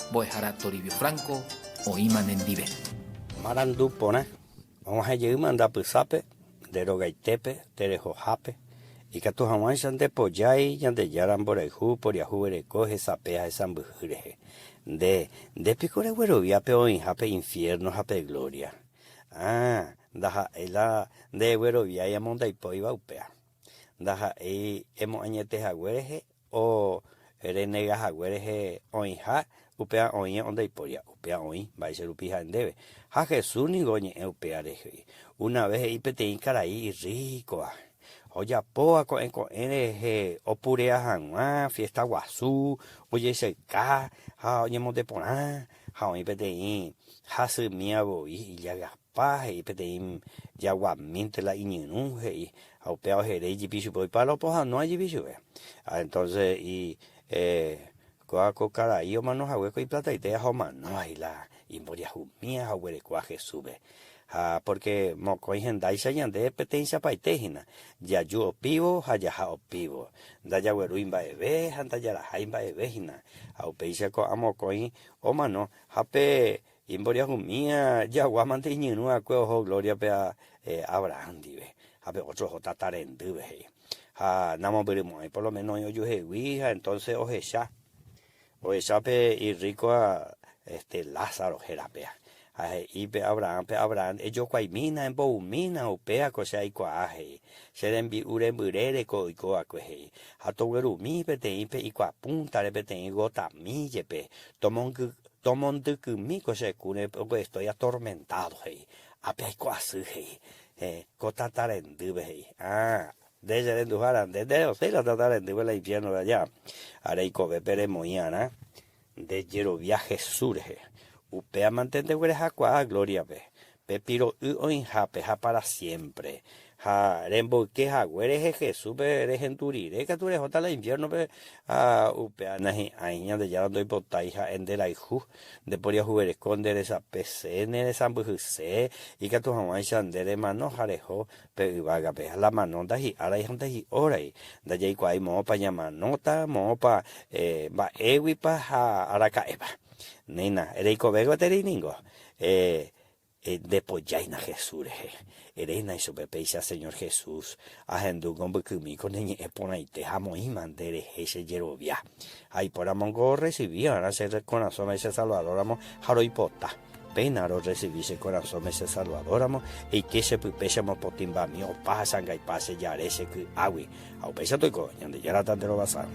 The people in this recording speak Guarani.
Mbo'ehára Toribio Franco oĩma nendive. Marandu porã, og̃uahẽ jeýma ndapysápe, nde rogaitépe, terehohápe, ikatu hag̃uáicha nde pojái Ñandejára mborayhu poriahuvereko hesape ha hesãmbyhy rehe. Nde, nde piko reguerovia pe oĩha pe infierno ha pe gloria? Ah, ndaha'éi la ndegueroviái amondaipóiva upéva. Ndaha'éi emoañete hague rehe o renega hague rehe oĩha, upéva oĩ ondaipória, upéva oĩ, mba'éicha rupi ha'e ndéve. Ha Jesús ningo oñe'ẽ upéva rehe. Una vez he'i peteĩ karai irríkova, ojapóva ko'ẽ ko'ẽ rehe opurea hag̃ua fiesta guasu, ojechauka ha oñemonde porã, ha oĩ peteĩ hasymíva voi ijagapa, he'i peteĩ jaguamínte la iñyrũ, he'i, ha upéva oheréi jepi chupe, oipáva la opohãnoa jepi chupe. Ha entonces he'i, kóva ko karai omano hague ko iplataite ha omanóva he'i la imboriahumíva ha oguerekóva Jesúspe. Ha pórke mokõi hendáicha ñande peteĩchapaite hína, jaju opívo ha jaha opívo, ndajaguerúi mba'eve ha ndajarahái mba'eve hína. Ha upéicha ko'ã mokõi omano, ha pe imboriahumíva jagua mante iñyrũ va'ekue oho glóriape Abraham ndive, ha pe ótro oho tata rendýpe, he'i. Ha namombyrymo'ãi por lo méno oĩ ojuehegui ha entónse ohecha. Ohecha pe irríkova este Lázaro hérapea, ha he'i pe Abraham-pe, Abraham, ejokuaimína, emboumína, upévako che aikuaa, he'i, che rembi'u rembyrére ko oiko va'ekue, he'i, ha toguerumi peteĩ pe ikua púntare peteĩ gotami jepe, tomondykymi ko che kũre, porque estoy atormentado, he'i, ápe aiko asy, he'i, ko tata rendýpe, he'i, ah. Nde che renduhára, nde nderehoséi la tata rendýpe la infierno-pe aja, ha reikovépe remoĩ arã nde jerovia Jesús rehe. Upéva mante ndeguerehakuaa gloria-pe, pe piro'y oĩhápe ha para siempre. Ha remboyke hague rehe Jesús-pe rehendu rire katu rehóta la infierno-pe ha upéva nahi'ãi Ñandejára ndoipotái ha'e nderayhu. Nde poriahuvereko nde resapese, ne resãmbyhyse, ikatu hag̃uáicha nde remano ha reho pe yvágape. Ha la mano ndahi'árai ha ndahi'órai, ndajaikuaái moõpa ñamanóta, moõpa mba'éguipa ha araka'épa. Néina, reikove gueteri ningo. Ndepojáina Jesús rehe. Eréna ichupe péicha, Señor Jesús, ahendúngo mbykymi ko ne ñe'ẽ porãite ha amoĩma nde rehe che jerovia. Ha aipóramongo orresivi va'erã che korasõme che Salvador ramo ha roipota. Péina rorresivi che korasõme che Salvador ramo, eike che pype che mopotĩmbami opa ha che angaipa che jare che ky'águi. Ha upéicha toiko, Ñandejára ta nde rovasa.